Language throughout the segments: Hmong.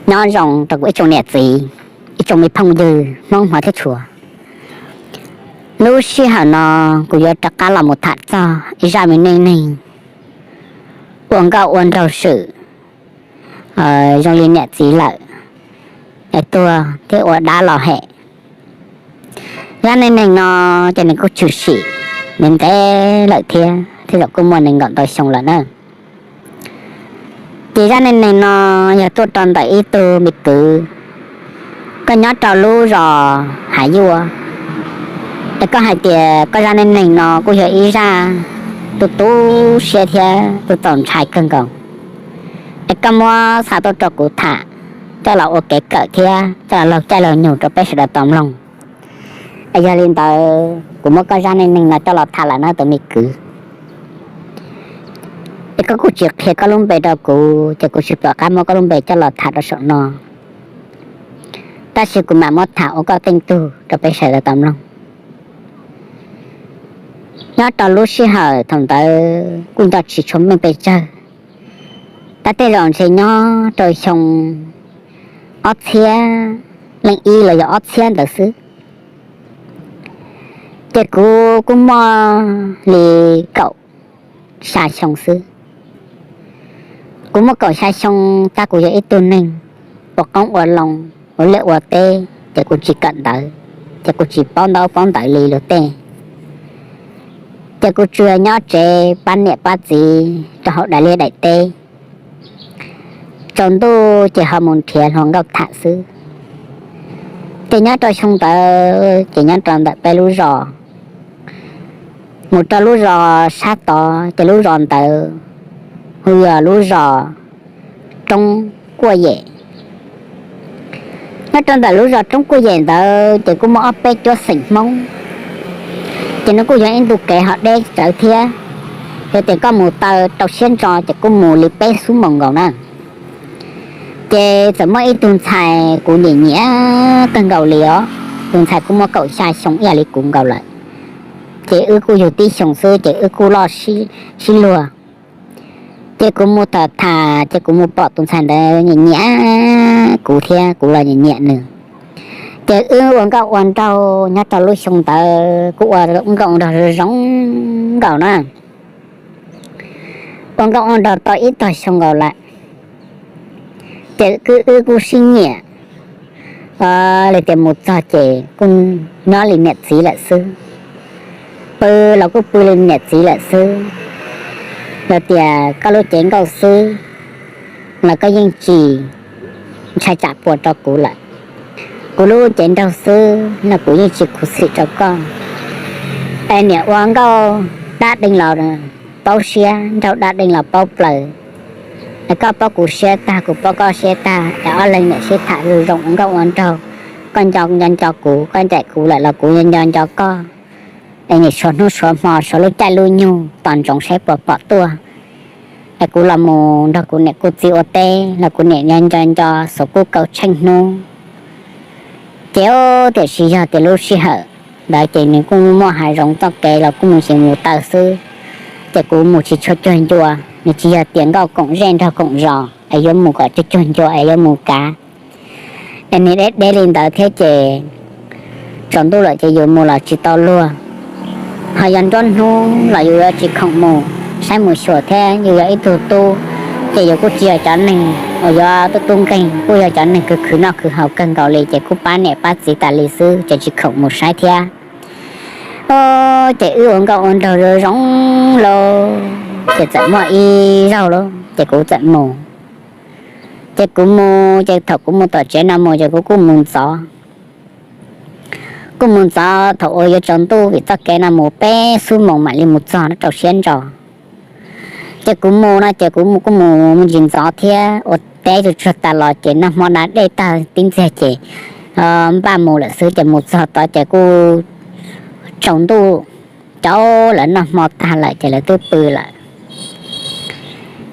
Nyob zoo rau kuv ib tsoom niam txiv, ib tsoom me phooj ywg Hmoob hmov thiab tshua. Lub sij hawm no kuv yuav rov qab los mus tham txog ib zaj me neej neeg ua nkauj ua nraug swm, zoo li niam txiv lawm es tuag thiab ua dab los hem. Zaj neej neeg no ces nws kuj tshwm sim ntev ntev lawm thiab, thiab zaum kuj muaj nees nkaum ntau xyoo lawm na. Ces zaj neej neeg no yog tuaj rau ntawm ib tug me kwv, koj nyob rau lub zos Hav Yuaj, es koj hais tias koj zaj neej neeg no kuj yog ib zaj tu tu siab thiab tu txaus ntshai kawg nkaus, es koj muab xa tuaj rau kuv tham, coj los ua kev kawm thiab coj los laug caij laug nyoog rau peb sawv daws tau mloog. Es yog li ntawd kuv muab koj zaj neej neeg no coj los tham lawm na tus me kwv. Es koj kuj tsis qhia koj lub npe rau kuv, ces kuv tsis pom qab muab koj lub npe coj los tham rau saum no, tab sis kuv mam muab tham ua koj teej tug rau peb sawv daws tau mloog. Nyob rau lub sij hawm thaum ntawd kuj nco tsis tshua meej pes tsawg, tab tej zaum ntshe nyob rau xyoo ob txhiab leej ib los yog ob txhiab ntawd xwb. Ces kuv kuj muaj li kaum xya xyoo xwb. Kuv muaj kaum xya xyoo, tab kuv yog ib tug neeg ua qoob ua loo, ua liaj ua teb, ces kuv tsis kawm ntawv, ces kuv tsis paub ntaub paub ntawv li luag tej. Ces kuv tsuas nyob tsev pab niam pab txiv rau hauv daim liaj daim teb, tsaus ntuj ces ho mus nrhiav hluas nkauj tham xwb. Ces nyob rau xyoo ntawd ces nyob rau ntawm peb lub zos mus rau lub zos sab tod, ces lub zos ntawd hu yog lub zos Roob Kuaj Yem. Nyob rau ntawm lub zos Roob Kuaj Yem ntawd ces kuj muaj ob peb cuab xeem Hmoob, ces nws kuj yog ib ntu kev ho deb tsawv thiab. Yog tias koj mus taw rau siab ntso ces kuj mus li peb xuab moos nkaus na. Ces txawm muaj ib tug ntxhais kuv nyiam nyiam kawg nkaus li os, tus ntxhais kuj muaj kaum xya xyoo ib yam li kuv nkaus lawm, ces wb kuj yug tib xyoos xwb ces wb kuj loj sib luag. Ces kuv mus tham tham ces kuv mus pom tus ntxhais ntawd nyiam nyiam kuv thiab kuv los nyiam nyiam nws. Ces wb ua nkauj ua nraug nyob rau lub xyoo ntawd kuj ua nkauj ua nraug zoo zoo nkaus na. Ua nkauj ua nraug tau ib tog xyoo nkaus lawm, ces wb kuj sib nyiam li tias mus txog ces kuj nyob li niam txiv lawm xwb, pw los kuj pw li niam txiv lawm xwb. Yog tias koj lub cev nkauj xwb los koj yeej tsis ntshai tsam puas rau kuv lawm. Kuv lub cev nraug xwb no kuv yeej tsis khuv xim rau koj. Es niam ua nkauj dab deeg los paub siab, nraug dab deeg los paub plaws. Es koj paub kuv siab tag, kuv paub koj siab tag, es ob leeg niam sib tham zoo zoo ua nkauj ua nraug. Koj nco nco nco kuv, koj ncaim kuv lawm los kuv nco nco nco koj. Es nim suav hnub suav hmo suav lub caij lub nyoog tos ntsoov saib puas pom tuaj. Es kuv los mus nrog kuv niam kuv txiv ua teb los kuv niam nco nco nco xuas kuj kaum tsheej hnub. Ces tiam sis yog tias lub sij hawm ntawd ces nws kuj muaj hav zoov txoj kev los kuj mus ces mus taw xwb, ces kuv mus tsis tshua cuag ncua. Nws tsis yog tias nkauj koom zej nraug koom zos es yuav mus kom cuag cuag ncua es yuav mus kav. Es nws deb deb li ntawd thiab ces tsaus ntuj lawm ces yus mus los tsis tau luag, ho yog nruab hnub los yus yuav tsis khoom mus saib mus xyuas thiab yus yog ib tug tub, ces yus kuj tsis yog cov neeg uas yuav tub tub nkeeg, kuj yog cov neeg khwv khwv noj khwv haus kawg nkaus li ces kuj pab niam pab txiv tas li xwb ces tsis khoom mus saib thiab. Ces wb ua nkauj ua nraug zoo zoo lauj, ces txawm muaj ib zaug lauj ces kuv txawm mus. Ces kuv mus ces thaum kuv mus tom tsev no mus ces kuv kuj mus ntxov, kuj mus ntxov thaum uas yuav tsaus ntuj vim txoj kev no mus peb xuab moos mam li mus txog no rau siab ntso. Ces kuv mus no ces kuv kuj mus me ntsis ntxov thiab ua teb tsuag tsuag tas los ces noj hmo da dej tag tib ntxiag ces npaj mus lawm xwb ces mus txog tod ces kuj tsaus ntuj, cov lawv noj hmo tag lawm ces lawv twb pw lawm.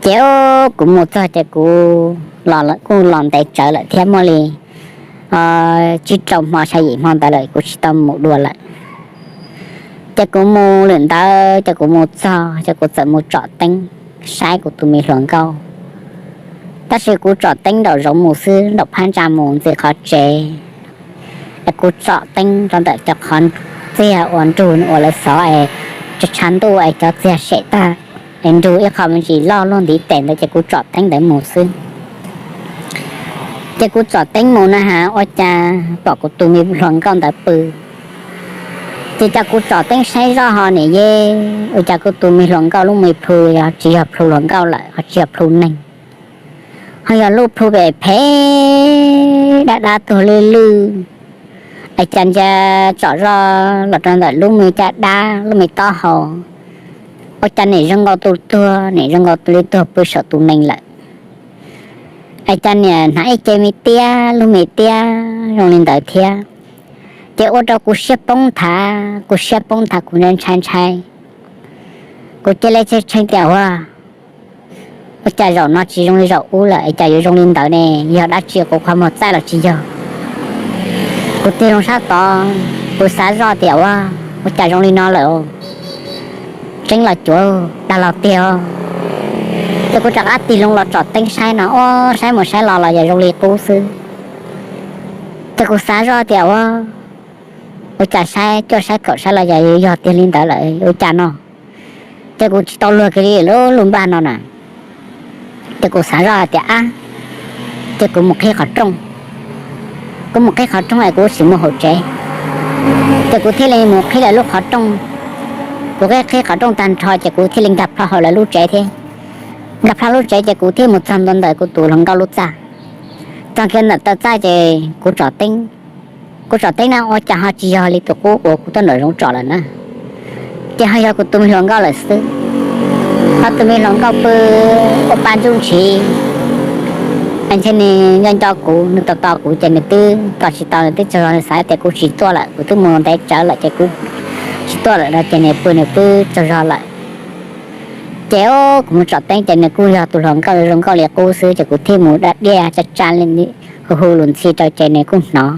Ces kuv mus txog ces kuv kuj los ntev tsawv lawm thiab muaj li tsib rau hmo xya yim hmo ntawd lawm kuv tsis tau mus dua lawm. Ces kuv mus lwm ntawd ces kuv mus txog ces kuv txawm mus tsom teeb saib kuv tus me hluas nkauj. Tab sis kuv tsom teeb nraum zoov mus xwb, nraum phab ntsa mus ntxiv qhov tsev. Es kuv tsom teeb rau ntawm cov qhov txiag uas nrug uas lawv xov es tshav ntuj es cov txiag sem tag, es nrug ib qho me ntsis loj luaj ntiv tes ntawd ces kuv tsom teeb ntawd mus xwb. Ces kuv tsom teeb mus na has ua cas pom kuv tus me hluas nkauj ntawd pw. Ces cas kuv tsom teeb saib zoj ho nim yej ua cas kuv tus me hluas nkauj lub me plhu yog tsis yog plhu hluas nkauj lawm ho tsis yog plhu neeg, ho yog lub plhu pem phem dab dab tuag lwj lwj. Es cas ntsia tsom zoj los rau ntawm lub me caj dab lub me taub hau, ua cas nim zoo nkaus tus tuag, nim zoo nkaus li tuag pw saum tus nees lawm. Es cas niam hnav ib ce me tiab lub me tiab zoo li ntawd thiab. Ces ua rau kuv siab poob nthav, kuv siab poob nthav kuv ntshai ntshai. Kuv cia li tshee tias ua, ua cas zaum no tsis zoo li zaum ub lawm es cas yuav zoo li ntawd ne, yog dab tsi kuv qhov muag txaij los tsis yog. Kuv tig loo sab tod, kuv xav zoj tias ua, ua cas zoo li no lawm, tseeb los cuav dag los tiag. Ces kuv rov qab tig loo los tsom teeb saib no ua, saib mus saib los los yog zoo li qub xwb. Ces kuv xav zoj tias ua, ua cas saib cuaj saib kaum saib los yog yog tiag li ntawd lawm ua cas no. Ces kuv tsis tau luag kiag li lub lub npaj no na. Ces kuv xav zoj hais tias ab, ces kuv mus qhib qhov rooj. Kuv mus qhib qhov rooj es kuv tsis mus hauv tsev. Ces kuv thiaj li mus qhib lawv lub qhov rooj. Kuv qhib qhib qhov rooj tag nrho ces kuv thiaj li nkag plho hauv lawv lub tsev thiab. Nkag plho lub tsev ces kuv thiaj mus txog ntua ntawm kuv tus hluas nkauj lub txaj. Txog kiag ntawm taw txaj ces kuv tsom teeb. Kuv tsom teeb na ua cas ho tsis yog li tus qub uas kuv tuaj nraum zoov tsom lawm na, ces ho yog kuv tus me hluas nkauj lawm xwb. Ho tus me hluas nkauj pw ua pa ntsuj ntshiv, es ntshe nws nco nco kuv, nws tos tos kuv ces nws twb tos tsis tau, nws twb tsaug zog, nws xav tias kuv tsis tuaj lawm, kuv twb mus ntev tsawv lawm ces kuv tsis tuaj lawm no ces nws pw nws twb tsaug zog lawm. Ces kuv mus tsom teeb ces nws kuj yog tus hluas nkauj zoo nkauj li qub xwb ces kuv thiaj mus da diaj tsa tsa li hu hu lus ntxhi rau ces nws kuj hnov.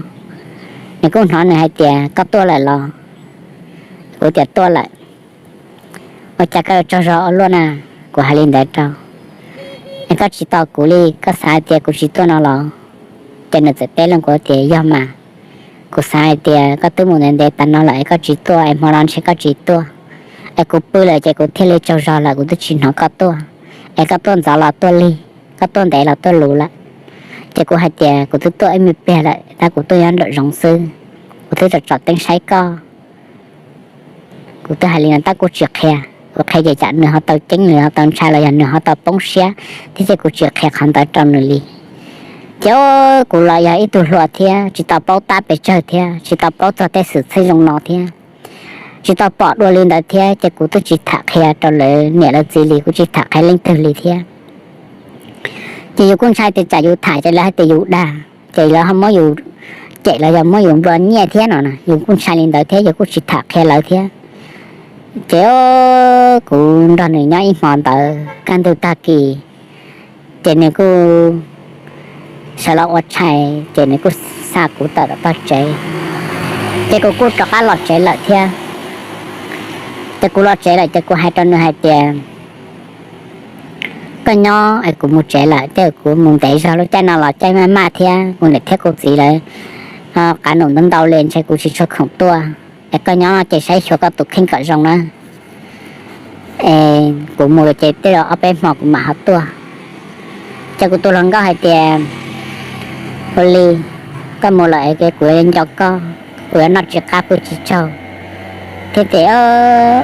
Nws kuj hnov nws hais tias koj tuaj lawm los? Kuv tias tuaj lawm. Ua cas koj yuav tsaug zog ua luaj na? Kuv hais li ntawd rau, es koj tsis tos kuv li, koj xav hais tias kuv tsis tuaj no los? Ces nws txawm teb loo kuv tias yog mas, kuv xav hais tias koj twb mus ntev ntev tas no lawm es koj tsis tuaj es hmo no ntshe koj tsis tuaj, es kuv pw lawm ces kuv thiaj li tsaug zog lawm kuv twb tsis hnov koj tuaj, es koj tuaj ntxov los tuaj lig, koj tuaj ntev los tuaj luv lawm. Ces kuv hais tias kuv twb tuaj ib me pliag lawm tab kuv tuaj nyob nraum zoov xwb, kuv twb tsom tsom teeb saib koj. Kuv twb hais li no tab kuv tsis qhia, kuv qhia ces tsam nws ho tau ceeb nws ho tau ntshai los yog nws ho tau poob siab thiab ces kuv tsis qhia qhov ntawd rau nws li. Ces kuv los yog ib tug hluas thiab tsis tau paub tab pes tsawg thiab tsis tau paub txog tej xwm txheej zoo no thiab, tsis tau pom dua li ntawd thiab ces kuv twb tsis tham qhia rau lawv niam lawv txiv li, kuv tsis tham qhia leej twg li thiab. Ces yus kuj ntshai tias tsam yus tham ces lawv hais tias yus dag ces lawv ho muab yus cem los yog muab yus nplua nyiaj thiab no, yus kuj ntshai li ntawd thiab yus kuj tsis tham qhia lawv thiab. Ces kuv nrog nws nyob ib hmo ntawd kaj ntug tag kis, ces nws kuj sawv los ua tshais ces nws kuj xa kuv tawm rau tog tsev, ces kuv kuj rov qab los tsev lawm thiab. Ces kuv los tsev lawm ces kuv hais rau nws hais tias koj nyob es kuv mus tsev lawm, ces kuv mus ntev zog lub caij no los caij maj maj thiab kuv niam thiab kuv txiv lawv qav num ntau ntau li ntshe kuv tsis tshua khoom tuaj, es koj nyob ces saib xyuas koj tus kheej kom zoo na. Es kuv mus ces tej zaum ob peb hmo kuv mam ho tuaj. Ces kuv tus hluas nkauj hais tias ua li, koj mus lawm es kuv yuav nco koj, kuv yuav noj tsis qab pw tsis tsaug thiab ces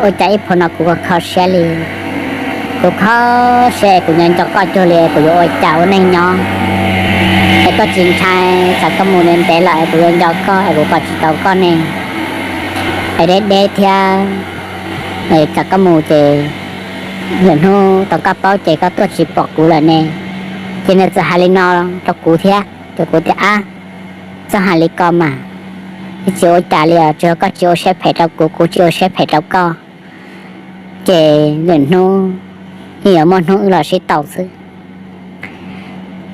ua cas ib phav no kuv kho siab li, kuv kho siab es kuv nco nco koj cuag li kuv yuav ua cas ua neej nyob. Es koj tsis ntshai tsam koj mus ntev lawm es kuv yuav nco koj es kuv pom tsis tau koj ne, es deb deb thiab, tsam koj mus ces lwm hnub tau koj paub ces koj tuaj tsis pom kuv lawm ne. Ces nws txawm hais li no rau kuv thiab ces kuv tias ab, txhob hais li ko mas, tsis ua cas li os, tsuas yog koj tsis ua siab phem rau kuv, kuv tsis ua siab phem rau koj, ces lwm hnub yeej yuav muaj hnub wb los sib tau xwb.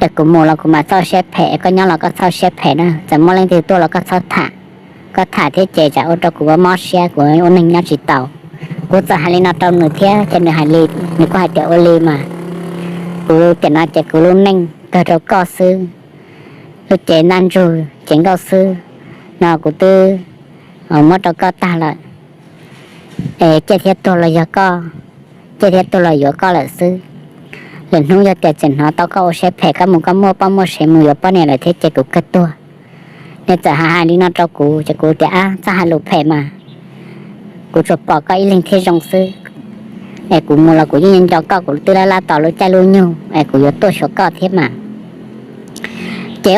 Es kuv mus los kuv mam txhob siab phem, koj nyob los koj txhob siab phem na, txawm muaj leej twg tuaj los koj txhob tham, koj tham thiab ces tsam ua rau kuv mob siab kuv ua neej nyob tsis tau. Kuv txawm hais li no rau nws thiab ces nws hais li, nws kuj hais tias ua li mas, kuv tiam no ces kuv lub neej kawg rau koj xwb. Lub cev ntaj ntsug cev nkauj xwb no kuv twb muab rau koj tag lawm. Es ciaj thiab tuag los yog koj, ciaj thiab tuag los yuav koj lawm xwb. Lwm hnub yog tias tseem hnov tau koj ua siab phem, koj mus koj muaj poj muaj sev mus yuav poj niam lawm thiab ces kuv kawg tuag. Nws txawm hais hais li no rau kuv ces kuv tias, Ab, txhob hais lus phem mas, kuv tsuas pom koj ib leeg thiaj zoo xwb. Es kuv mus los kuv yeej nco koj, kuv twb laj laj tos lub caij lub nyoog es kuv yuav tuaj xyuas koj thiab mas. Ces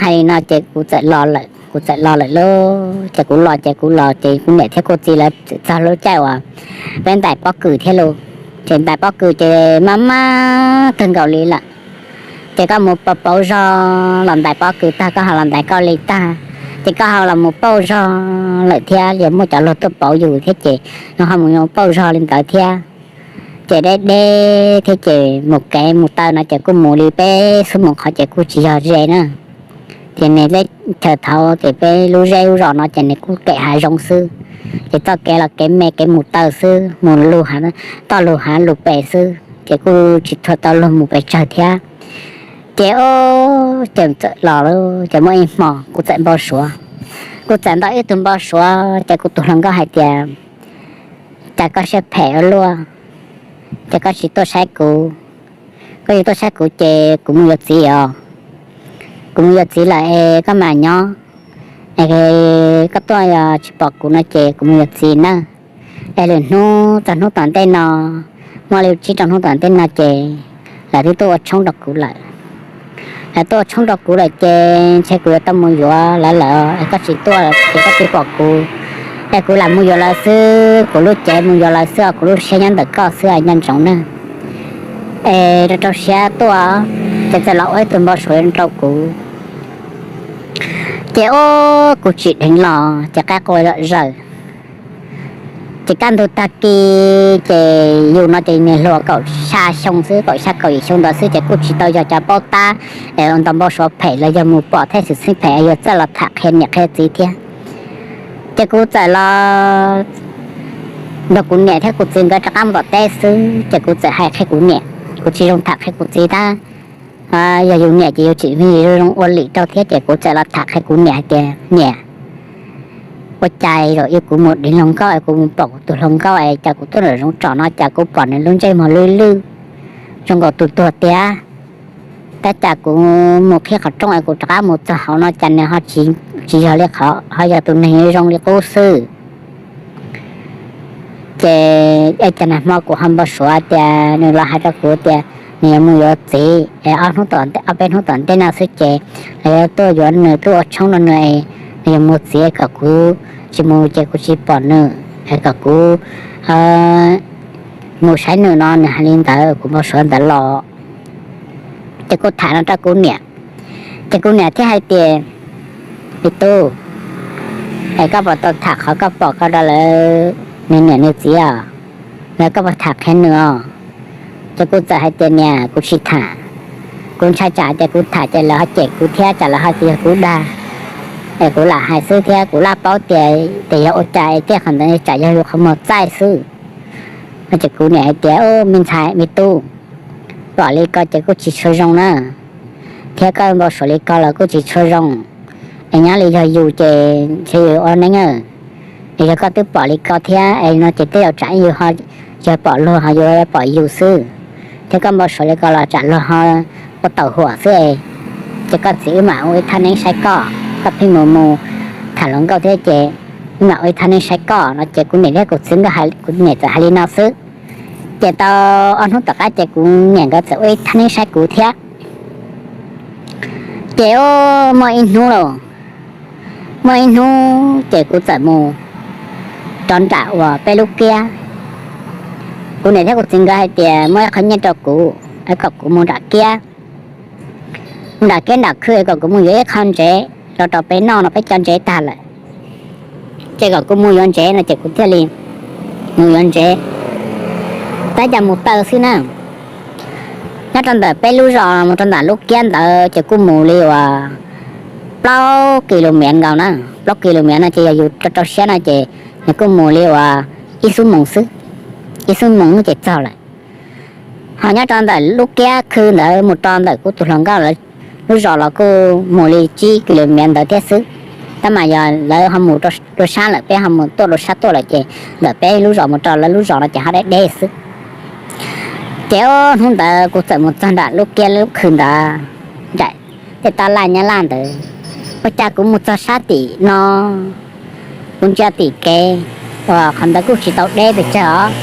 hais li no ces kuv txawm los lawm, kuv txawm los lawm lauj. Ces kuv los ces kuv los ces kuv niam thiab kuv txiv lawv txog lub caij uas peb ntais pob kws thiab lauj. Ces ntais pob kws ces maj maj kawg nkaus li lawm. Ces koj mus pauv zog los ntais pob kws tag, koj ho los ntais koj li tag, ces koj ho los mus pauv zog lawm thiab, yog muaj cov luag tuaj pauv yus thiab ces nws ho mus pauv zog li ntawd thiab. Ces deb deb thiab ces mus kev mus taw no ces kuj mus li peb xuab moos qhov ces kuj tsis yog ze na. Ces nws teb chaws thaud ces peb lub zej lub zos no ces nws kuj kem hav zoov xwb. Ces txoj kev los kev me kev mus taw xwb, mus lug, toj lug hav lug pes xwb ces kuj tsis tshua tau luag mus pes tsawg thiab. Ces o, ces txawm los, ces muaj ib hmo kuv txawm npau suav, kuv txawm nto ib tug npau suav ces kuv tus hluas nkauj hais tias, Cas koj siab phem ua luaj, ces koj tsis tuaj saib kuv. Koj tsis tuaj saib kuv ces kuv mus yuav txiv os. Kuv mus yuav txiv lawm es koj mam nyob, es koj tuaj yog tsis pom kuv no ces kuv mus yuav txiv na. Es lwm hnub txog hnub tom ntej no, muaj li tsib rau hnub tom ntej no ces lawv twb tuaj ua tshoob rau kuv lawm. Lawv tuaj ua tshoob rau kuv lawm ces ntshe kuv yuav tau mus yuav lawv lawm es koj tsis tuaj ces koj tsis pom kuv. Es kuv lam mus yuav lawv xwb, kuv lub cev mus yuav lawv xwb os, kuv lub siab nyob ntawm koj xwb nco ntsoov na. Es rau rau siab tuaj, ces txawm los ua ib tug npau suav rau kuv. Ces o, kuv tsim dheev los ces qaib qua zom zaws. Ces kaj ntug tag kis ces yus no ces niag hluas kaum xya xyoo xwb, kaum xya kaum yim xyoo ntawd xwb ces kuj tsis tau yog cov paub tab es nto npau suav phem los yog mus pom tej xwm txheej phem yuav txawj los tham qhia niam qhia txiv thiab. Ces kuv txawm los nrog kuv niam thiab kuv txiv nkawd rov qab mus tom teb xwb ces kuv txawm hais qhia kuv niam, kuv tsis zoo tham qhia kuv txiv tab yog yus niam ces yus tsis zoo ua lim rau thiab ces kuv txawm los tham qhia kuv niam hais tias, Niam, ua cas zaum ib kuv mus dim hluas nkauj es kuv mus pom kuv tus hluas nkauj es cas kuv tuaj nram zoov tsom no cas kuv pom nws lub ntsej muag lwj lwj zoo nkaus tus tuag tiag. Tab cas kuv mus qhib qhov rooj es kuv rov qab mus txog hauv no cas nws ho tsis yog li qhov, ho yog tus neeg zoo li qub xwb. Ces cas nag hmo kuv ho npau suav tias nws los hais rau kuv tias nws yuav mus yuav txiv es ob hnub, ob peb hnub tom ntej no xwb ces lawv yuav tuaj yuav nws, tuaj ua tshoob rau nws, nws yuav mus txiv kom kuv tsis mus ces kuv tsis pom nws, kom kuv mus saib nws no, nws hais li ntawd kuv npau suav ntawd los. Ces kuv tham no rau kuv niam, ces kuv niam thiaj hais tias, Me tub, es koj puas tau tham qhov koj pom koj rau lawv nws niam nws txiv os? Lawv koj puas tham qhia nws os? Ces kuv txawm hais tias, Niam, kuv tsis tham. Kuv ntshai tsam tias kuv tham ces lawv ho cem kuv thiab tsam lawv ho tias yog kuv dag. Es kuv lam hais xwb thiab kuv laj paub tias, tias yog ua cas es tej qhov ntawd tsam yog yus qhov muag txaij xwb. No ces kuv niam hais tias, Me ntxhais me tub, pom li ko ces kuj tsis tshua zoo na, thiab koj npau suav li ko los kuj tsis tshua zoo. Es nyob li yog yus ces ntshe yus ua neeb, es yog koj twb pom li ko thiab es no ces tej zaum tsam yus ho yog pom luag ho yuav pom yus xwb, thiab koj npau suav li ko los tsam luag ho ua tau huam xwb. Ces koj txiv wb mam ua ib thaj neeb saib koj, koj pheej mus mus tham hluas nkauj thiab ces wb mam ua ib thaj neeb saib koj no ces kuv niam thiab kuv txiv nkawd, kuv niam txawm hais li no xwb. Ces tau ob hnub tom qab ces kuv niam nkawd txawm ua ib thaj neeb saib kuv thiab. Ces muaj ib hnub lauj, muaj ib hnub ces kuv txawm mus rau nram uas peb lub kiab. Kuv niam thiab kuv txiv nkawd hais tias muab ib qho nyiaj rau kuv es kom kuv mus nram kiab. Mus nram kiab nram khw es kom kuv mus yuav ib qho ntsev los rau peb noj no, peb cov ntsev tag lawm. Ces kom kuv mus yuav ntsev no ces kuv thiaj li mus yuav ntsev. Tab cas mus taw xwb na, nyob rau ntawm peb lub zos mus rau ntawm lub kiab ntawd ces kuj mus li uas plaub kis lus miav nkaus na. Plaub kis lus miav no ces yog yus rau rau siab no ces nws kuj mus li uas ib xuab moos xwb, ib xuab moos ces txog lawm. Ho nyob rau ntawm lub kiab khw ntawd mus rau ntawm kuv tus hluas nkauj lawv lub zos los kuj mus li tsib kis lus mev ntawd thiab xwb. Tab mas yog lawv ho mus dua sab lawm, peb ho mus tuaj dua sab tuaj lawm ces ntawm peb lub zos mus rau lawv lub zos no ces ho deb deb xwb. Ces hnub ntawd kuv txawm mus txog nram lub kiab lub khw ntawd, nram tej tab laj nyab laj ntawd. Ua cas kuv mus txog sab tim no, kuv ntsia tim kev, qhov ntawd kuj tsis tau deb pes tsawg os,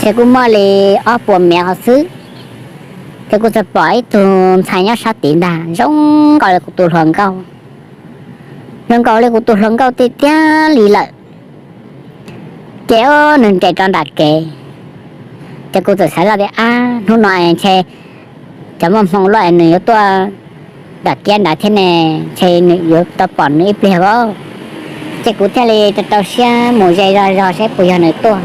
ces kuj muaj li ob puas mev qhov xwb. Ces kuv txawm pom ib tug ntxhais nyob sab tid ntag, zoo nkaus li kuv tus hluas nkauj, zoo nkaus li kuv tus hluas nkauj tiag tiag li lawm. Ces nws nres rau nram kev, ces kuv txawm xav zoj tias, ab, hnub no es ntshe cov muaj hmoo luaj es nws yuav tuaj nram kiab nrad thiab ne, ntshe nws yuav tau pom nws ib pliag as. Ces kuv thiaj li rau rau siab mus ze zog zog saib puas yog nws tuaj.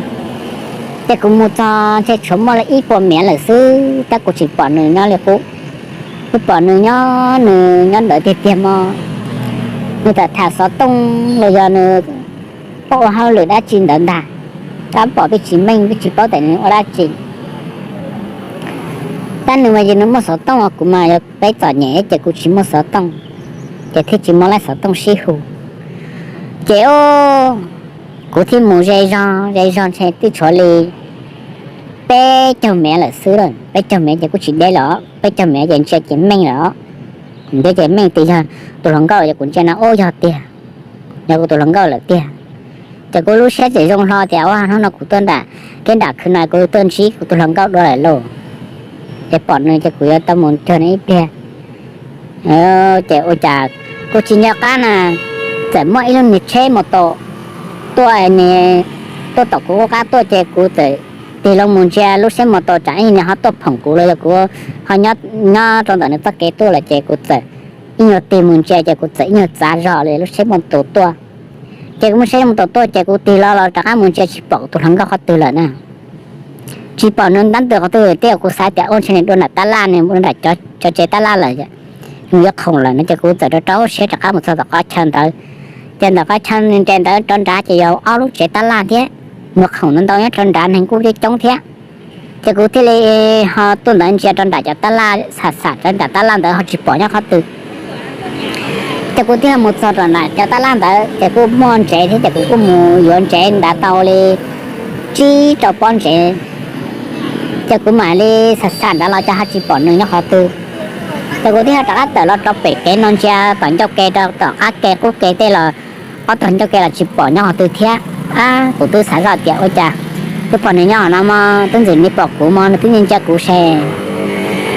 Ces kuv mus txog ntshe tshuav muaj li ib puas mev lawm xwb, tab kuv tsis pom nws nyob li qub. Kuv pom nws nyob, nws nyob ntawd tiag tiag mog. Nws tawm tham xov tooj los yog nws ua hauj lwm dab tsi ntawd ntag. Tab pom peb tsis meej, peb tsis paub tias nws ua dab tsi. Tab nws mas yog nws muaj xov tooj, kuv mas yog peb txom nyem ces kuv tsis muaj xov tooj, ces thiaj tsis muaj lab xov tooj sib hu. Ces kuv thiaj mus ze zog ze zog ntshe twb tshuav li peb caug mev lawm xwb. Peb caug mev ces kuj tsis deb lawm, peb caug mev ces ntsia ces meej lawm. Ntsia ces meej tias yog tus hluas nkauj, yog kuv ntsia no ub yog tiag, yog kuv tus hluas nkauj lawm tiag. Ces kuv lub siab tseem zoo hlo tias ua hnub no kuv tuaj nram kiab nram khw no kuv tuaj ntsib kuv tus hluas nkauj dua lawm lauj. Ces pom nws ces kuv yuav tau mus cuag nws ib pliag. Ces ua cas kuv tsis nco qab na, txawm muaj ib lub niag tsheb mos taus tuaj, tuaj tom kuv qab tuaj ces kuv txawm tig loo mus ntsia lub tsheb mos taus tsam ib nws ho tuaj phoom kuv los yog kuv ho nyob rau ntawm nws txoj kev tuaj lawm ces kuv txawm ib nyuag tig mus ntsia ces kuv txawm ib nyuag txav zog li lub tsheb mos taus tuaj. Ces kuv muaj tsheb mos taus tuaj ces kuv tig los los rov qab mus ntsia tsis pom kuv tus hluas nkauj qhov twg lawm na. Tsis pom nws ntab ntws qhov twg, tej kuv xav tias ua ntshe nws dua nram tab laj, nws dua nram cov tsev tab laj lawm, nws yuav khoom lawm no ces kuv txawm rau rau siab rov qab mus txog tom qhov chaw ntawd. Ces ntawm qhov chaw nws nres ntawd rov nrad ces yog ob lub tsev tab laj thiab, nws khoom ntau ntau nyob rov nrad, neeg kuj coob coob thiab. Ces kuv thiaj li ho tuaj ntawd ntsia rau nram cov tab laj, xam xam rau nram tab laj ntawd ho tsis pom nyob qhov twg. Ces kuv thiaj mus txog rau nram cov tab laj ntawd ces kuj muaj ntsev thiab ces kuv kuj mus yuav ntsev nrad tau li tsib rau pob ntsev. Ces kuv mam li xam xam nrad los ces ho tsis pom nws nyob qhov twg. Ces kuv thiaj rov qab tawm los rau pem kev no ntsia tom ncauj ke rau tom qab ke qub ke tej los ob tog ncauj ke los tsis pom nyob qhov twg thiab. Ab, kuv twb xav zoj tias ua cas twb pom nws nyob no mog, twb ntxim li pom kuv mog, nws twb ntsia kuv se,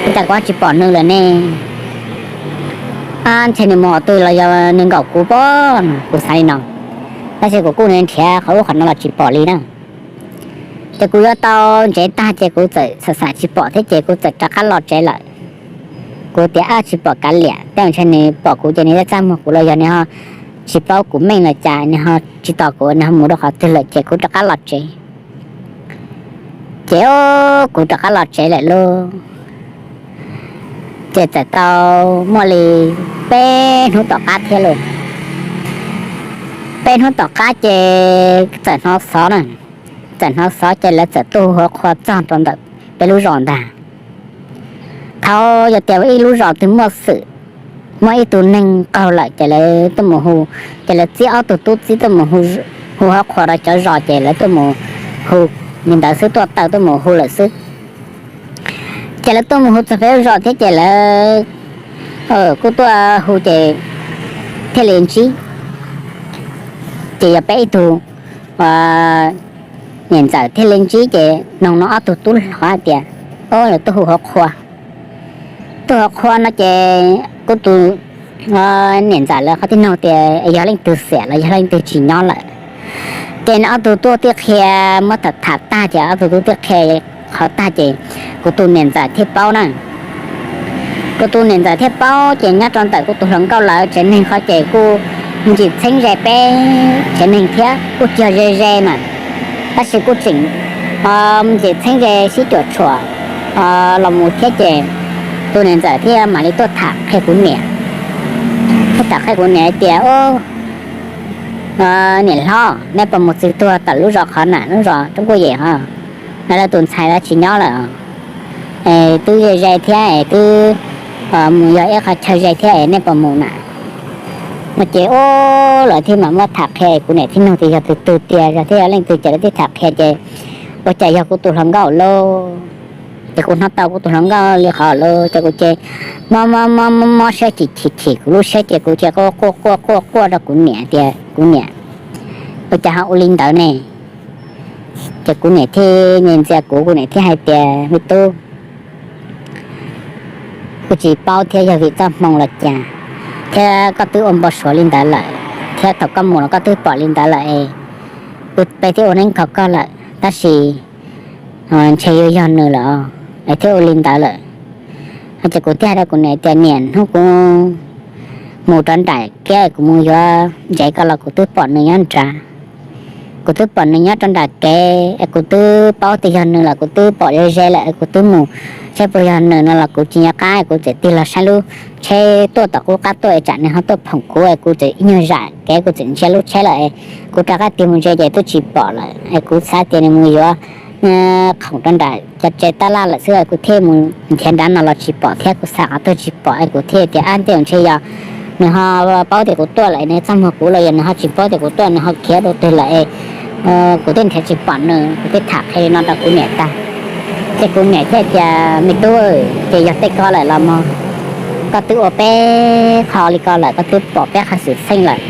ua cas kuv tsis pom nws lawm ne? Ab, ntshe nws mus qhov twg los yog nws nkaum kuv pob, kuv xav li no. Tab sis kuv kuj nrhiav qhov ub qhov no los tsis pom li na. Ces kuv yuav tau ntsev tag ces kuv txawm xam xam tsis pom thiab ces kuv txawm rov qab los tsev lawm. Kuv tias ab tsis pom kav liam, tej ntshe nws pom kuv ces nws txaj muag kuv los yog nws ho tsis paub kuv meej los cas, nws ho tsis tos kuv, nws ho mus rau qhov twg lawm ces kuv rov qab los tsev. Ces kuv rov qab los tsev lawm lauj. Ces txawm tau muaj li peb hnub tom qab thiab lauj. Peb hnub tom qab ces txawm hnov xov na, txawm hnov xov ces lawv txawm tuaj hu hauv qhua txog rau ntawm peb lub zos ntag. Thaum yog tias ib lub zos twg muaj xwm, muaj ib tug neeg qaug lawm ces lawv tuaj mus hu, ces lawv txib ob tug tub txib tuaj mus hu hauv qhua rau cov zos ces lawv tuaj mus hu li ntawd xwb, tuaj taw tuaj mus hu lawm xwb. Ces lawv tuaj mus hu txog peb lub zos thiab ces lawv kuj tuaj hu ces thiaj li ntsib. Ces yog peb ib tug niam ntxawm thiaj li ntsib ces noog no ob tug tub hluas hais tias, o, lawv tuaj hu hauv qhua, tuaj hu hauv qhua no ces kuv tus niam ntxawm lawv qhov tib noog tias yog leej twg xiam los yog leej twg tsis nyob lawm. Ces nws ob tug tub tij qhia, muab tham tham tag ces ob tug tub tij qhia qhov tag ces kuv tus niam ntxawm thiaj paub na. Kuv tus niam ntxawm thiaj paub ces nyob rau ntawm kuv tus hluas nkauj lawv tsev neeg qhov ces kuj ntxim txheeb ze peb tsev neeg thiab, kuj cog ze ze mas, tab sis kuj tseem ntxim txheeb ze sib cuam tshuam los mus thiab ces tus niam ntxawm thiaj mam li tuaj tham qhia kuv niam, tuaj tham qhia kuv niam hais tias, niam hlob, neb puas mus txog tuaj tom lub zos qhov na, lub zos Roob Kuj Yem ho, no lawv tus ntxhais lawv tsis nyob lawm. es twb ze ze thiab es twb mus yog ib qho chaw ze thiab es nej puas mus na? No ces ua lawv thiaj mam muab tham qhia es kuv niam thiaj nug tias yog tus twg tiag, yog thiab yog leej twg ces lawv thiaj tham qhia ces ua cas yog kuv tus hluas nkauj lauj. Ces kuv hnov tau kuv tus hluas nkauj li qhov lauj ces kuv ces mob mob mob mob siab chim chim chim kuv lub siab ces kuv ces quaj quaj quaj quaj quaj rau kuv niam tias kuv niam, ua cas ho ua li ntawd ne? Ces kuv niam thiaj ntxias kuv, kuv niam thiaj hais tias me tub, kuv tsis paub thiab yog vim txoj hmoo los cas, thiab koj twb ua npau suav li ntawd lawm, thiab thaum koj mus los koj twb pom li ntawd lawm es kuv peb twb ua neeb kho koj lawm tab sis ntshe yuav yog nws lawm es thiaj ua li ntawd lawm. Ces kuv thiaj hais rau kuv niam tias niam, hnub kuv mus rau nram kev kuv mus yuav ntsev ko los kuv twb pom nws nyob nrad. Kuv twb pom nws nyob rau nram kev es kuv twb paub tias yog nws los kuv twb pom ze ze lawm es kuv twb mus saib puas yog nws no los kuv tsis nco qab, kuv txawm tig los saib lub tsheb tuaj tom qub qab tuaj es tsam nws ho tuaj phoom kuv es kuv txawm ib nyuag zam kev kuv txawm ntsia lub tsheb lawm es kuv rov qab tig mus ntsia ces twb tsis pom lawm es kuv xav tias nws mus yuav khoom rau nram cov tsev tab laj lawm xwb es kuv thiaj mus nrhiav nrad no los tsis pom thiab kuv xav qhov twg tsis pom es kuv thiaj tias ab ntej ntshe yog nws ho paub tias kuv tuaj lawm nws txaj muag kuv los yog nws ho tsis paub tias kuv tuaj nws ho khiav dua twg lawm es kuv thiaj nrhiav tsis pom nws, kuv thiaj tham qhia li no rau kuv niam tag. Ces kuv niam thiaj tias me tub, ces yog tej ko lawm los mog, koj twb ua peb qho li ko lawm, koj twb pom peb qhov xwm txheej lawm.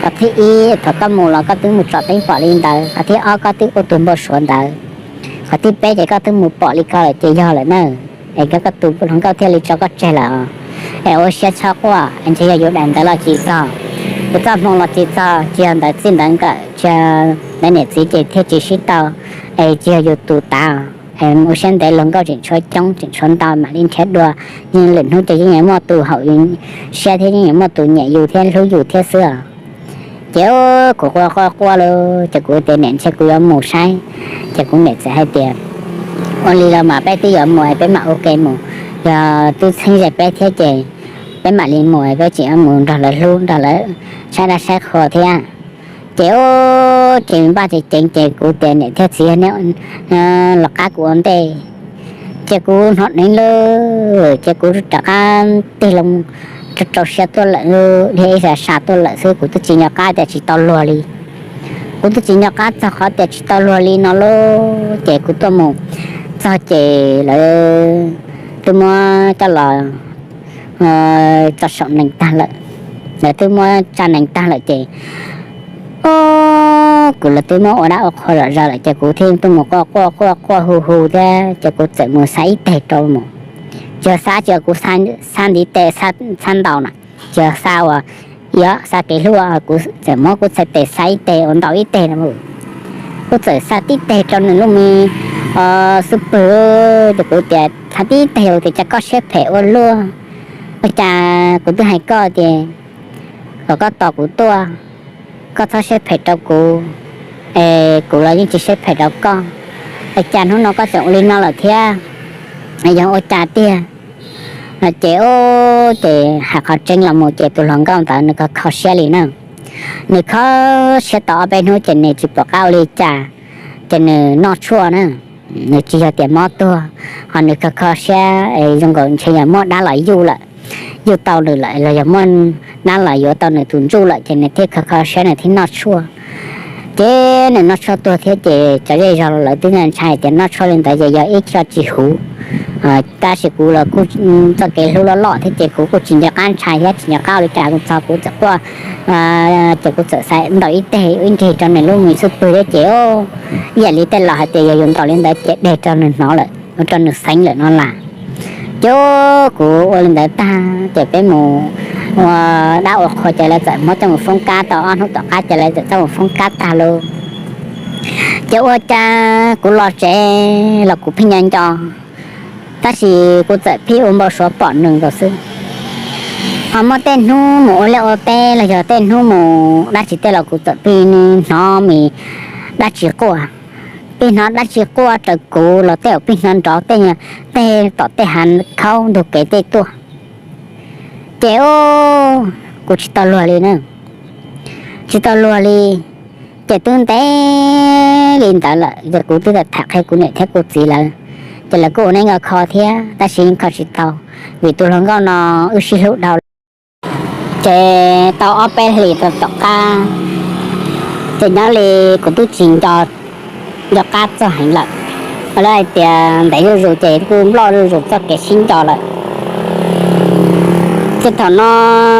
Qhov thib ib thaum koj mus los koj twb mus tsom teeb pom li ntawd, qhov thib ob koj twb ua tus npau suav ntawd, qhov thib peb ces koj twb mus pom li ko lawm ces yog lawm na. Es koj tus hluas nkauj thiaj li tso koj tseg lawm. Es ua siab txhob quaj, ntshe yog yus daim ntawv los tsis txog, yus txoj hmoo los tsis txog, tsis yog ntawv txij ntawv nkawm, tsis yog ntawv niam txiv ces thiaj tsis sib tau, es tsis yog yus tus tav. Ua siab ntev, luag nkauj tseem tshuav coob tseem tshuav ntau mam li nrhiav dua, yeej lwm hnub ces yeej yuav muaj tus haum yus siab thiab yeej yuav muaj tus nyiam yus thiab hlub yus thiab xwb os. Ces kuv quaj quaj quaj lauj, ces kuv tias niam, ntshe kuv yuav mus saib. Ces kuv niam txawm hais tias ua li los mas peb twb yuav mus es peb mam ua ke mus, yog twb txheeb ze peb thiab ces peb mam li mus, peb tseem yuav mus nrog lawv hlub nrog lawv saib dab saib qhua thiab. Ces ua ces npaj ceev ceev ces kuv tias niam thiab txiv, nej los qab kuv ua ntej. Ces kuv hnov dheev lawm ces kuv rov qab tig loo rau siab tuaj lawm, dhia ib sa sa tuaj lawm xwb, kuv twb tsis nco qab tias tsis tau luag li. Kuv twb tsis nco qab txog qhov tias tsis tau luag li no lauj. Ces kuv tuaj mus txog ces lawv twb muab coj los tso saum nees tag lawm, lawv twb muab tsa nees tag lawm ces o, kuv lawv twb muab ua dab ua qhua zom zaws lawm ces kuv thiaj tuaj mus quaj quaj quaj quaj hu hu thiab ces kuv txawm mus xa ib teg rau mus. Tsis yog xa, tsis yog kuv xa ntiv tes xa ntaus na, tsis yog xa uas yog xa kev hlub, kuv txawm muab kuv txhais tes xa ib teg uas ntaus ib teg no. Kuv txawm xa tib teg rau nws lub me xub pwg, ces kuv tias xa tib teg tias cas koj siab phem ua luaj, ua cas kuv twb hais koj tias kom koj tos kuv tuaj, koj txhob siab phem rau kuv, es kuv los yeej tsis siab phem rau koj, es cas hnub no koj tseem ua li no lawm thiab, yog ua cas tiag? No ces o, ces hais qhov tseeb los mus ces tus hluas nkauj ntawd nws kho kho siab li na. Nws kho siab tau ob peb hnub ces nws tsis pom qab ua li cas, ces nws noj tshuaj na. Nws tsis yog tias mob tuag, ho nws kho kho siab es zoo nkaus ntshe yog muaj dab los yuj lawm, yuj tau nws lawm los yog muaj dab los yuav tau nws tus ntsuj lawm ces nws thiaj kho kho siab nws thiaj noj tshuaj. Ces nws noj tshuaj tuag thiab ces cov zej zog lawv twb ntshai tias noj tshuaj li ntawd ces yog ib co tsis huv, tab sis kuv los kuj txoj kev hlub loj loj thiab ces kuv kuj tsis nco qab ntshai thiab tsis nco qab ua li cas, kuv txog kuv txawm quaj, ces kuv txawm xa ntaus ib teg ib nrig rau nws lub me xub pwg thiab ces ib yam li tej laus hais tias yog yus ntaus li ntawd ces deg rau nws hnov lawm, rau nws xeev lawm no las. Ces kuv ua li ntawd tag ces peb mus ua dab ua qhua ces lawv txawm muab coj mus foob kab tau ob hnub tom qab ces lawv txawm coj mus foob kab tag lauj. Ces ua cas kuv los tsev los kuv pheej nco nco, tab sis kuv txawm pheej ua npau suav pom nws nkaus xwb. Ho muaj tej hnub mus ua liaj ua teb los yog tej hnub mus dab tsi tej los kuv txawm pheej hnov mis dab tsi quaj, pheej hnov dab tsi quaj raws kuv los tej zaum pheej hnov nrov tej, tej tom tej hav khaub ntug kev tej tuaj. Ces o, kuv tsis tau luag li na, tsis tau luag li. Ces twb ntev li ntawd lawm ces kuv twb tham qhia kuv niam thiab kuv txiv lawv, Ces lawv kuj ua neeb ua kho thiab tab sis yeej kho tsis tau, vim tus hluas nkauj no wb sib hlub dhau lawm. Ces tau ob peb hlis rau tom qab, ces nyob li kuv twb tsis nco, nco qab txog heev lawm. Lawv hais tias ntev zuj zus ces kuj nploj zuj zus txoj kev sib nco lawm. Ces thaum no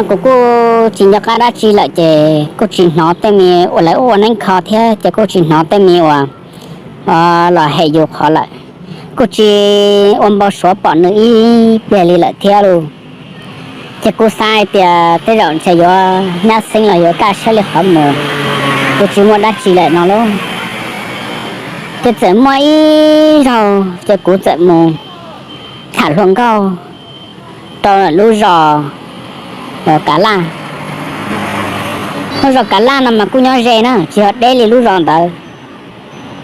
kuv kuj tsis nco qab dab tsi lawm ces kuj tsis hnov tej me uas lawv ua neeb kho thiab ces kuj tsis hnov tej me uas los hem yus qhov lawm. Kuj tsis ua npau suav pom nws ib pliag li lawm thiab lauj. Ces kuv xav hais tias tej zaum ntshe yuav nyab xeeb los yuav kaj siab li qhov mus, kuv tsis muaj dab tsi lawm no lauj. Ces txawm muaj ib zaug ces kuv txawm mus tham hluas nkauj rau lub zos Kav Laj. Lub zos Kav Laj no mas kuj nyob ze na, tsis yog deb li lub zos ntawd.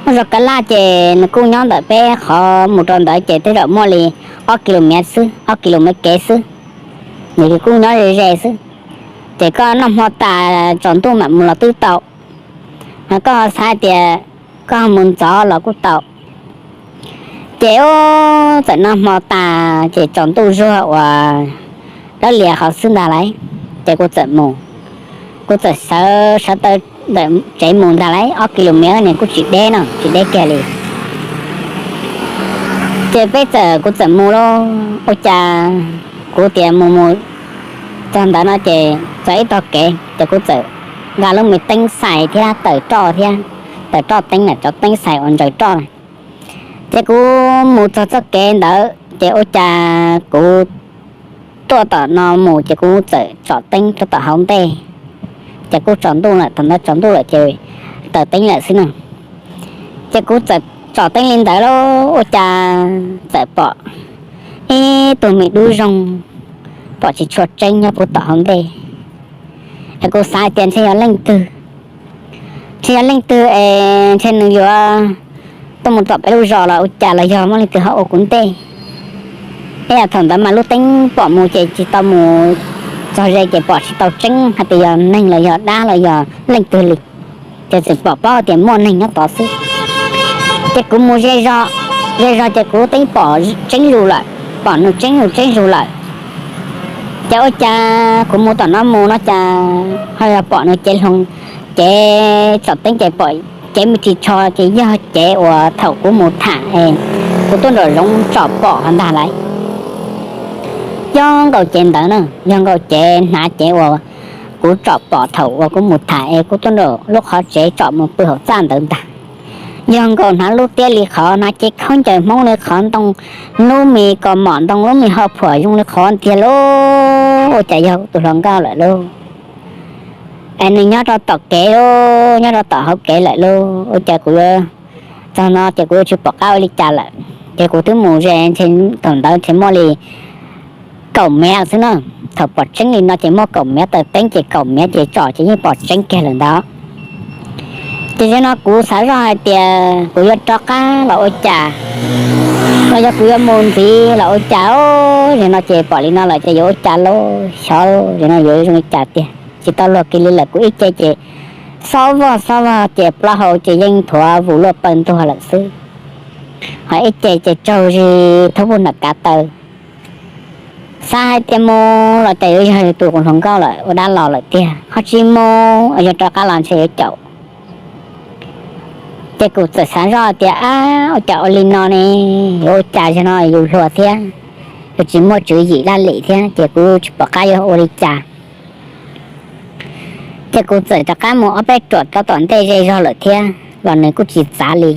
Lub zos Kav Laj ces nws kuj nyob ntawm peb qhov mus rau ntawd ces tej zaum muaj li ob kis lus mev xwb, ob kis lus mev kev xwb, nws kuj nyob ze ze xwb. Ces koj noj hmo tas tsaus ntuj mam mus los twb tau, ho koj xav tias koj mus ntxov los kuj tau. Ces ub, txawm noj hmo tas ces tsaus ntuj zuag uas dawb lias qhov xwb ntag lauj. Ces kuv txawm mus, kuv txawm sawv sawv taw ntawm tsev mus ntag lauj, ob kis lus mev ne kuj tsis deb no, tsis deb kiag li. Ces peb txawm, kuv txawm mus lauj, ua cas kuv tias mus mus txog ntawd no ces txog ib tog kev ces kuv txawm nqa lub me teeb xais thiab taws roj thiab, taws roj teeb na, cov teeb xais uas ntsaws roj na. Ces kuv mus txog txoj kev ntawd ces ua cas kuv tuaj tom no mus ces kuv txawm tsom teeb rau tom hauv ntej. Ces kuj tsaus ntuj lawm, thaum ntawd tsaus ntuj lawm ces taws teeb lawm xwb na. Ces kuv txawm tsom teeb li ntawd lauj, ua cas txawm pom ib tug me dub zoo, pom tsis tshua tseeb nyob puag tom hauv ntej. Es kuv xav hais tias ntshe yog leej twg, ntshe yog leej twg es ntshe nws yuav tuaj mus tom peb lub zos los ua cas los yog muaj leej twg ho ua kuv ntej. Es thaum ntawd mas lub teeb pom mus ces tsis tau mus txog ze ces pom tsis tau tseeb hais tias yog neeg los yog dab los yog leej twg li, ces txawm pom paub tias muaj neeg nyob tod xwb. Ces kuv mus ze zog, ze zog ces kuv teeb pom tseeb zus lawm, pom nws tseeb zus tseeb zus lawm. Ces ua cas kuv mus tom no mus no cas ho yog pom nws cev hlo, cev tsom teeb ces pom cev me ris tsho ces yog cev uas thaum kuv mus tham es kuv tuaj nraum zoov tsom pom ho ntag lauj. Yog nkaus cev ntawd na, yog nkaus cev hnav cev uas kuv tsom pom thaum uas kuv mus tham es kuv tuaj nraum lub qhov tsev tsom mus pw hauv txaj ntawd ntag. Yog nkaus hnav lub tiab li qhov, hnav cev khaub ncaws Hmoob li qhov, ntoo lub me kos mom, ntoo lub me hauv phuam zoo li qhov tiag lauj, ua cas yog tus hluas nkauj lawm lauj. Es nws nyob rau tom kev lauj, nyob rau tom hauv kev lawm lauj, ua cas kuv yuav, txog no ces kuv yuav tsis pom qab ua li cas lawm. Ces kuv twb mus ze ntshe thaum ntawd ntshe muaj li kaum mev xwb na. Thaum pom tseeb li no ces muaj kaum mev, taws teeb ces kaum mev ces tsom ces yeej pom tseeb kiag lawm ntawd. Ces zaum no kuv xav zoj hais tias kuv yuav rov qab los ua cas, los yog kuv yuav mus ntxiv los ua cas. Zaum no ces pom li no lawm ces yuav ua cas lauj, xyov zaum no yuav zoo li cas tiag. Tsis tau luag kiag li lawm, kuv ib ce ces xob vog xob vog ces plaub hau ces yeej thuav vus luaj paws ntuag lawm xwb. Ho ib ce ces tsaug zis thoob puag nram kav taw. Xav hais tias mus los cas yuav yog tus kuv hluas nkauj lawm ua dab los lawm tiag, ho tsis mus yog rov qab los ntshe yuav caum. Ces kuv txawm xav zoj tias, ab, ua cas ua li no ne, yuav ua cas, zaum no yus hluas thiab, yus tsis muaj tswv yim laj lim thiab ces kuv tsis pom qab yuav ua li cas. Ces kuv txawm rov qab mus ob peb ruam rau tom ntej ze zog lawm thiab los nws kuj tsis txav li.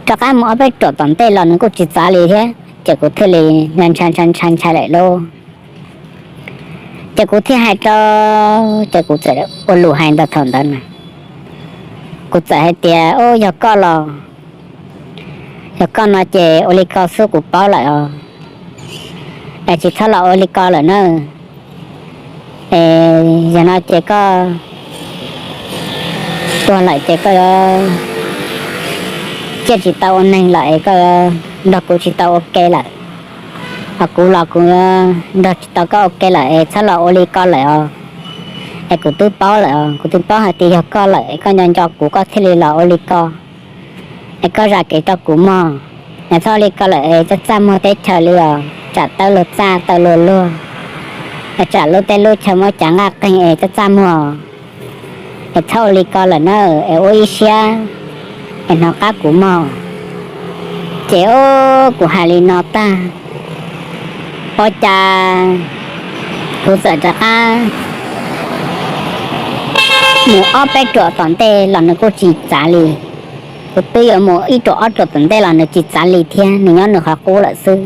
Rov qab mus ob peb ruam tom ntej los nws kuj tsis txav li thiab ces kuv thiaj li ntshai ntshai ntshai ntshai lawm lauj. Ces kuv thiaj hais rau, ces kuv txawm ua lus hais ntawm thaum ntawd na, kuv txawm hais tias, ub, yog koj los, yog koj no ces ua li ko xwb kuv paub lawm os. Es tsis txhob los ua li ko lawm na. Es yog no ces koj tuag lawm ces koj yuav ciaj tsis tau ua neeg lawm es koj yuav nrog kuv tsis tau ua ke lawm. Ho kuv los kuv nrog tsis tau koj ua ke lawm es txhob los ua li ko lawm os. Es kuv twb paub lawm os, kuv twb paub hais tias yog koj lawm es koj nco nco kuv koj thiaj li los ua li ko. Es koj zam kev rau kuv mog. Es txhob ua li ko lawm es txaj txaj muag teb chaws li os, tsam tawb luag txaj taw luag luag, es tsam lub teb lub chaw muab cav nqaj qeeg es txaj txaj muag. Es txhob ua li ko lawm na, es ua ib siab es hnov qab kuv mog. Ces o, kuv hais li no tag, ua cas kuv txawm rov qab mus ob peb ruam tom ntej los nws kuj tsis txav li. Kuv twb yuav mus ib ruam ob ruam tom ntej los nws tsis txav li thiab, nws nyob nws qhov qub lawm xwb.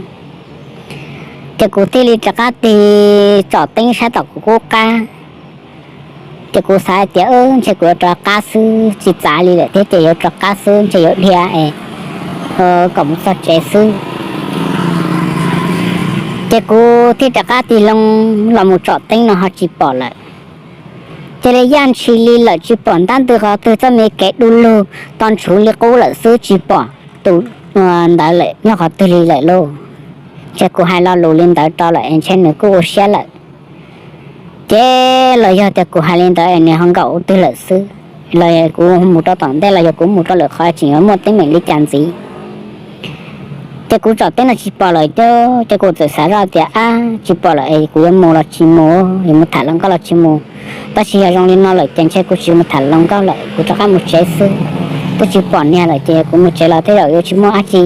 Ces kuv thiaj li rov qab tig tsom teeb saib tom kuv qub qab. Ces kuv xav hais tias ntshe kuv yuav rov qab xwb, tsis txav li lawm thiab ces yuav rov qab xwb, ntshe yuav dhia es kom mus txog tsev xwb. Ces kuv thiaj rov qab tig loo los mus tsom teeb no ho tsis pom lawm. Ces li yaj ntshis li lawm tsis pom ntab ntws qhov twg, txoj me kev du lug to ntshuv li qub lawm xwb, tsis pom tus ntawd lawm nyob qhov twg li lawm lauj. Ntshe kuv hais lo lus li ntawd rau lawm es ntshe nws kuj ua siab lawm. Ces los yog tias kuv hais li ntawd es nws ho nkaum ua twg lawm xwb, los kuv mus rau tom ntej los yog kuv mus rau lwm qhov tseem yuav muaj teeb meem li cas ntxiv. Ces kuv tsom teeb no tsis pom lawm, ces kuv txawm xav zoj tias ab, tsis pom lawm es kuv yuav mus los tsis mus, yuav mus tham hluas nkauj los tsis mus. Tab sis yog zoo li no lawm ces ntshe kuv tsis mus tham hluas nkauj lawm, kuv rov qab mus tsev xwb. Twb tsis pom niag lawm ces kuv mus tsev los tej zaum yuav tsis muaj dab tsi.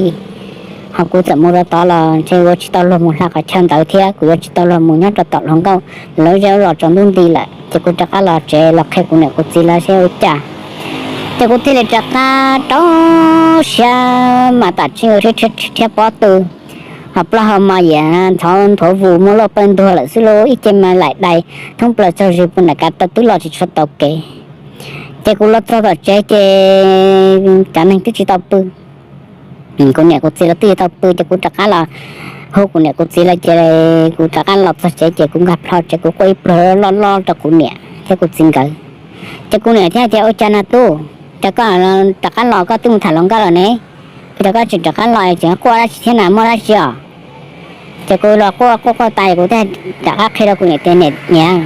Ho kuv txawm mus rau tod los ntshe yuav tsis tau luag mus hla qhov chaw ntawd thiab, kuv yuav tsis tau luag mus nyob rau tom hluas nkauj lawv zej zos tsaus ntuj nti lawm. Ces kuv rov qab los tsev los qhia kuv niam kuv txiv lawv seb ua cas. Ces kuv thiaj li rov qab rau siab mas tam tseeb ua thiab pob tw, ho plaub hau mas yam ntxhov nthuav vus muaj loj pawg ntuag lawm xwb lauj, ib ce mas laim dais thoob plaws txog zis puag nram kav tawm twb los tsis tshua tau kev. Ces kuv los txog tom tsev ces cov neeg twb tsis tau pw. Kuv niam kuv txiv lawv twb tsis tau pw ces kuv rov qab los hu kuv niam kuv txiv lawv ces kuv rov qab los txog tsev ces kuv nkag plho tsev kuv quaj ib pluag loj loj rau kuv niam thiab kuv txiv nkawd. Ces kuv niam thiaj tias ua cas na tub, cas koj rov qab los koj twb mus tham hluas nkauj lawm ne, cas koj tseem rov qab los tseem quaj dab tsi thiab na, muaj dab tsi os? Ces kuv los quaj quaj quaj tas kuv thiaj rov qab qhia rau kuv niam tias niam,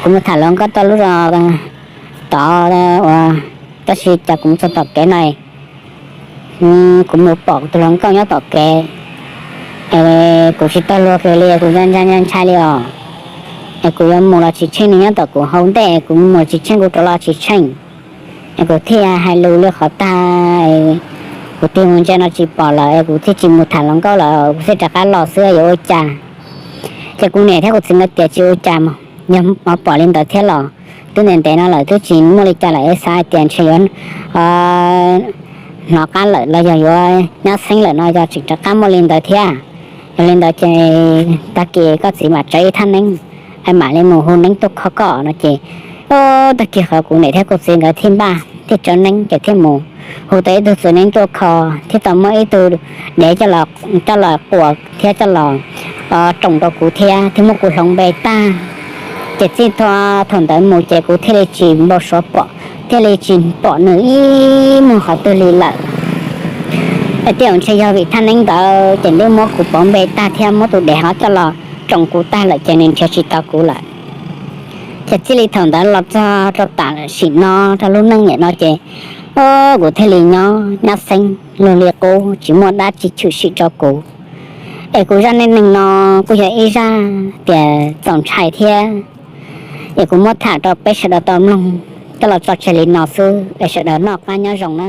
kuv mus tham hluas nkauj tau lub zos tod ua, tab sis cas kuv mus txog tom kev no kuv mus pom kuv tus hluas nkauj nyob tom kev, kuv tsis tau luag kiag li, kuv ntshai ntshai ntshai li os. Es kuv yuav mus los tsis tsheej, nws nyob tom kuv hauv ntej, kuv mus tsis tsheej, kuv rov los tsis tsheej. Es kuv thiaj hais lus li qhov tag, kuv tig mus ntsia no tsis pom lawm, kuv thiaj tsis mus tham hluas nkauj lawm, kuv thiaj rov qab los xwb yuav ua cas. Ces kuv niam thiab kuv txiv nkawd tias tsis ua cas, yog pom li ntawd thiab los twb ntev ntev no lawm twb tsis muaj li cas lawm, xav hais tias ntshe yuav hnov qab lawm los yog yuav nyab xeeb lawm no yog tseem rov qab muaj li ntawd thiab. Yog li ntawd ces tag kis koj txiv mam tsa ib thaj neeb, mam li mus hu neeb tuaj kho koj no ces, tag kis qhov kuv niam thiab kuv txiv nkawd thiaj npaj thiaj tsa neeb ces thiaj mus hu tau ib tug txiv neeb tuaj kho, thiab tau muab ib tug dev coj los quas thiab coj los roos rau kuv thiab thiaj muab kuv hloov npe tag. Ces txij thaum ntawd mus ces kuv thiaj li tsis npau suav pom, thiaj li tsis pom nws ib muag qhov twg li lawm. Tej zaum ntshe yog vim thaj neeb ntawd ces twb muab kuv pauv npe tag thiab muab tus dev ho coj los roos kuv tag lawm ces nws nrhiav tsis tau kuv lawm. Ces txij li thaum ntawd los txog rau tam sim no rau lub neej niam no ces kuv thiaj li nyob nyab xeeb luag li qub tsis muaj dab tsi tshwm sim rau kuv. Es kuv zaj neej neeg no kuj yog ib zaj tias txaus ntshai thiab, es kuv muab tham rau peb sawv daws tau mloog coj los tso tseg li no xwb es sawv daws noj qab nyob zoo na.